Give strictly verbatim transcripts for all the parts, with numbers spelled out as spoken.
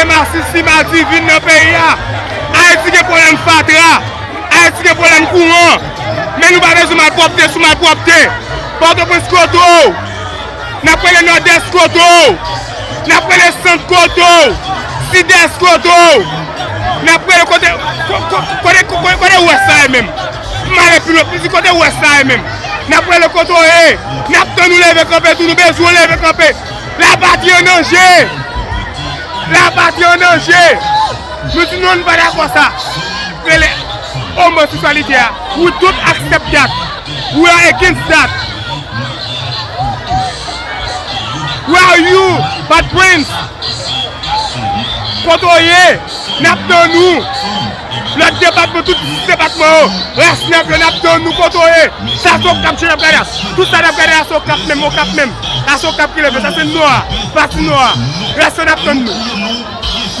Masisi, Madivin nan peyi a. Ayiti gen pwoblèm fatra. Ayiti gen pwoblèm kouran. Men nou pa bezwen malpwòpte sou malpwòpte. Pòtoprens kote w? N ap rele Nòdès kote w? N ap rele Sant kote w? Sidès kote w? N ap rele kote, ko-, ko-, kote, kote, kote Wès la ye menm? M ale pi lwen, m di kote Wès la ye menm? N ap rele kote w ye? N ap tann ou leve kanpe tou, nou bezwen w leve kanpe. Lapatri an danje! Lapatri an danje! Nou di non, nou pa dakò sa. Rele omoseksyalite a. We don't accept that. We are against that. Where are you, Bad Prince? Kote w ye? N ap tann ou. Lòt depatman, tout depatman yo, rès nèg yo, n ap tann nou kote w ye. Sa se Okap je n ap gade a. Tout sa n ap gade a se Okap menm, Okap menm. Sa se Okap ki leve, sa se Nò a, pati Nò a. Rès yo n ap tann nou.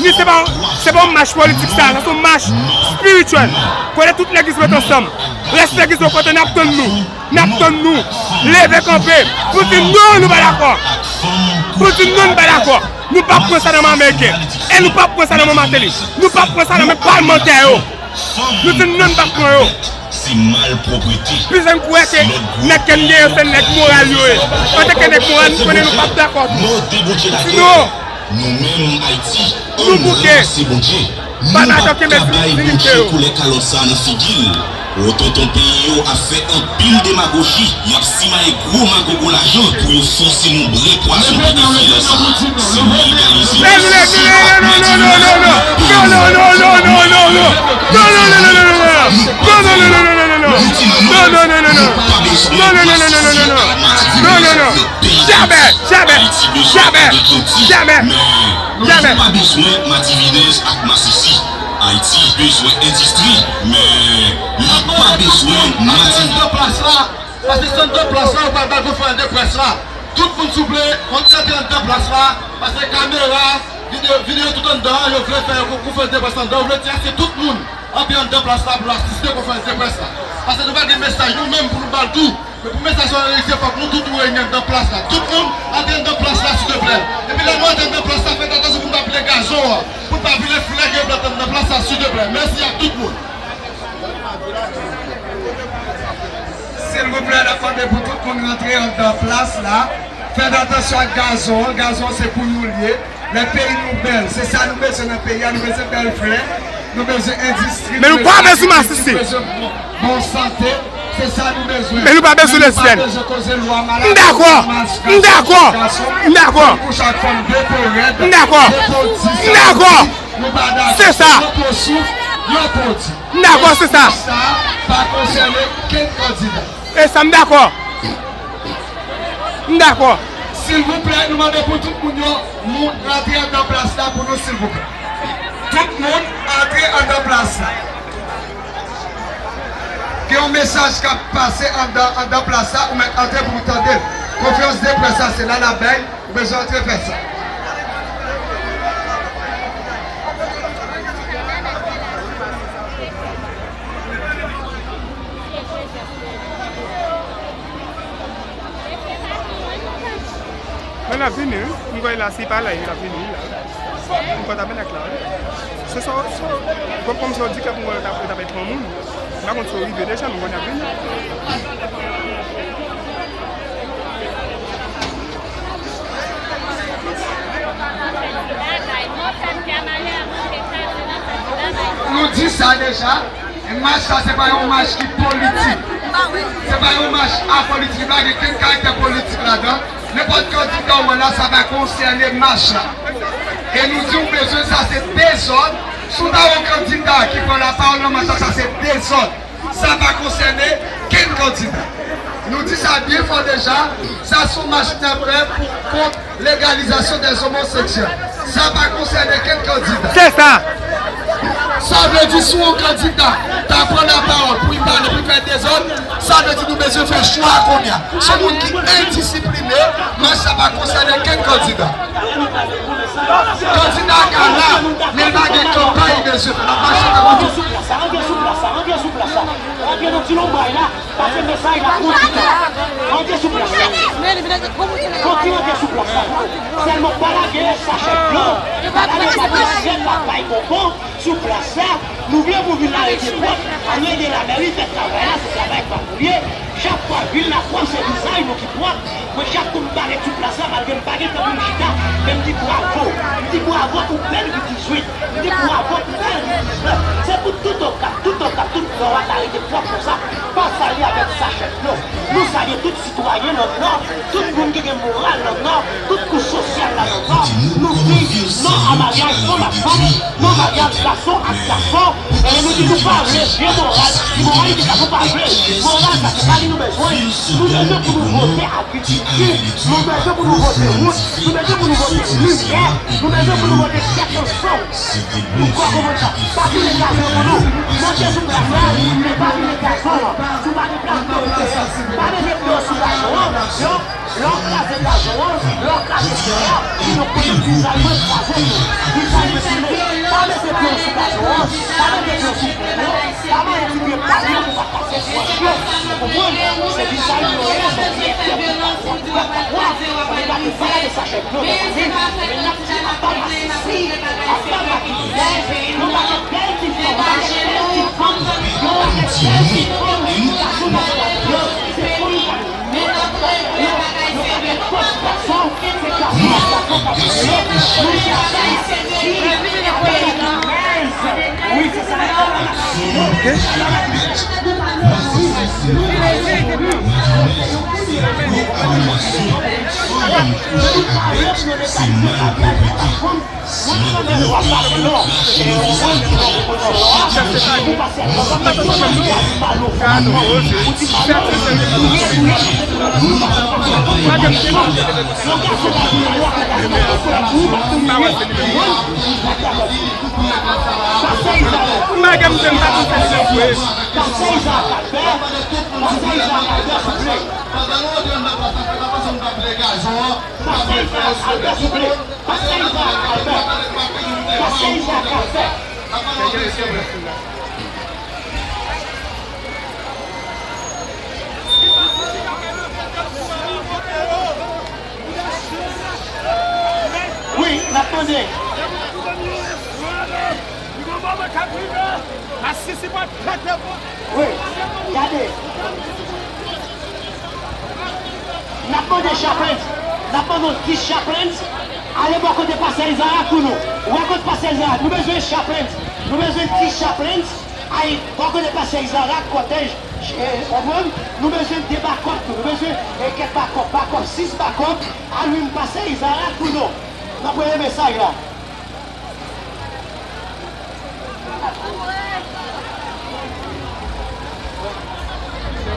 Ni se pa, se pa yon mach politik sa, sa se yon mach espirityèl. Kote tout legliz mete ansanm. Rès legliz yo kote n ap tann nou. N ap tann nou. Leve kanpe. Pou di non, nou pa dakò. Pou di non, nou pa dakò. Nou p ap pran sa nan men Ameriken. E nou p ap pran sa nan men Martelly. Nou p ap pran sa nan men palmantè yo. Nou di non, nou p ap pran yo. Se malpwòpte. Plis n kwè ke nèg ke n gen yo se nèg moral yo ye. Antanke nèg moral, nou konnen nou p ap dakò tou. Sinon, nou menm Ayiti, nou bouke. Ann ranmase Bondye. Nou p ap ka bay Bondye koulè kalòt sa a nan figi l. O tonton peyi yo ap fè anpil demagoji, y ap simaye gwo magogo lajan pou yo fòse nou bwè pwason ki gen silans. Si nou legalize, si nou ap mèt nou nan peyi nou, nou di non, nou pa bezwen masisi ak Madivinès nan peyi nou. Ayiti bezwen de kloti, men nou pa bezwen Madivinès ak masisi. Ayiti bezwen endistri, men li pa bezwen Madivinès. Pase sant de plas la, ou pral bay konferans de près la. Tout moun, souple, antre anndan plas la, pase kamera, videyo, videyo tout anndan an, yo vle fè yon konferans de près anndan, yo vle di a se tout moun antre anndan plas la pou asiste konferans de près la. Pase nou pa gen mesaj nou menm pou nou ba l tou. Men pou mesaj sa rive, fòk nou tout nou reyini anndan plas la. Tout moun antre anndan plas la, silteplè. Epi lè nou antre anndan plas la, fè atansyon pou nou pa pile gazon an, pou nou pa pile flè ke yo plante anndan plas la, silteplè. Mèsi ak tout moun. Silvouplè, n ap mande pou tout moun rantre anndan plas la. Fè atansyon ak gazon an. Gazon an se pou nou l ye. Lè peyi nou bèl, se sa nou bezwen nan peyi a. Nou bezwen bèl flè, nou bezwen endistri, men nou pa bezwen masisi. Nou bezwen bon, bon sante, se sa nou bezwen. Men nou pa bezwen lesyèl. Nou pa bezwen koze lwa maladi, m dakò, m dakò, m dakò, m dakò, m dakò. Se sa. M dakò, se sa. Sa pa konsène kenn kandida. E sa, m dakò. M dakò. Silvouplè, nou mande pou tout moun yo, moun rantre anndan plas la pou nou, silvouplè. Tout moun antre anndan plas la. Gen yon mesaj k ap pase anndan, anndan plas la, ou mèt antre pou w tande l. Konferans de près la, se la l ap bay. Ou bezwen antre fè sa. Men l ap vini, wi. M kwè la, si pa la, l ap vini, wi, la. M kwè tabènak la, wi. Se sa, se, kòm, kòm se yo di kèk moun yo t ap, yo t ap pran moun. M pa konn si yo rive deja, men m kwè n ap vini. Nou di sa deja, e mach sa se pa yon mach ki politik. Se pa yon mach apolitik, li pa gen kenn karaktè politik ladan. Nenpòt kandida w wè la, sa pa konsène mach la. E nou di w bezwen sa, se dezòd. Si w ta wè yon kandida ki pran lapawòl nan mach la, sa se dezòd. Sa pa konsène kenn kandida. Nou di sa byen fò deja, sa se yon mach ki t ap fè pou kont legalizasyon dè omoseksyèl. Sa pa konsène kenn kandida. Se sa. Sa vle di si yon kandida ta pran lapawòl pou l pale, pou l fè dezòd, sa vle di nou bezwen fè chwa kounye a. Se yon moun ki endisipline, mach sa pa konsène kenn kandida. Kandida a ka la, men l pa gen kanpay, mesye. L ap mache tankou tout. Lonbray la, pase mesaj la pou ti tan. Rantre sou plas la. Kontinye rantre sou plas la. Sèlman pa lage sachè dlo, pa lage sachè papay bonbon sou plas la. Nou vle pou vil la rete pwòp. Ann ede lamèri fè travay la, se travay pa pou ye. Chak fwa vil la pwòp, se vizaj nou ki pwòp. Mwen, chak kou m parèt sou plas la, malgre m pa gen tan pou m chita, men m di bravo. M di bravo pou bèl vi dizwit. M di bravo pou bèl vi diznèf. Se pou tout Okap, tout Okap, tout Nò a ta rete pwòp konsa. Pa sali avèk sachè dlo. Nou salye tout sitwayen nan Nò, tout moun ki gen moral nan Nò, tout kouch sosyal la nan Nò. Nou viv non a maryaj fanm ak fanm, non maryaj gason ak gason. E nou di nou pa vle vye moral, moral ki gason pa vle. Moral sa se pa li nou bezwen. Nou bezwen pou nou vote agrikilti, nou bezwen pou nou vote wout, nou bezwen pou nou vote limyè, nou bezwen pou nou vote tèt ansanm. Ou konprann sa? Pa vin met gazon pou nou. Monte sou plas la, men pa vin met gazon an. Si w pa gen plas pou w mete, pa mete pye w sou gazon an. Yo, lè w kraze gazon an, lè w kraze tè a, di nou kote vizaj mwen kraze tou. Vizaj mwen file. Pa mete pye w sou gazon an, pa mete pye w sou founo, pa manje ti pye pami pou pa kase pwòch yo. Ou konprann? Se vizaj nou ye, se direktè pou pa pran pwòch la. Ou gade, pa lage sachè dlo nan tèt li. Men n ap di apa masisi, apa makiyè, yon pakèt bèl ti fanm, yon pakèt bèl ti fanm, yon pakèt bèl ti fanm, gason pa gen ladan yo, se fanm k ap rele yo, yon pakèt pòt gason, se gason ak gason k ap rele yo, nou se apa masisi, apa makiyè. Wi, se sa k ap apa masisi. Pandan nou antre anndan plas la, fè atansyon nou pa vle gazon an. Pase Isaac Albert, souple. Pase Isaac Albert. Pase Isaac Albert. Wi, n ap tande. Wi, gade. N ap mande chaplains, n ap mande yon dis chaplains, ale bò kote pastè Isaac pou nou. Ou wè kote pastè Isaac, nou bezwen chaplains, nou bezwen dis chaplains, ale bò kote pastè Isaac, kòtèj, eh, konprann? Nou bezwen de bakòp tou, nou bezwen, eh, kèk bakòp, bakòp, sis bakòp, al jwenn pastè Isaac pou nou. N ap voye mesaj la.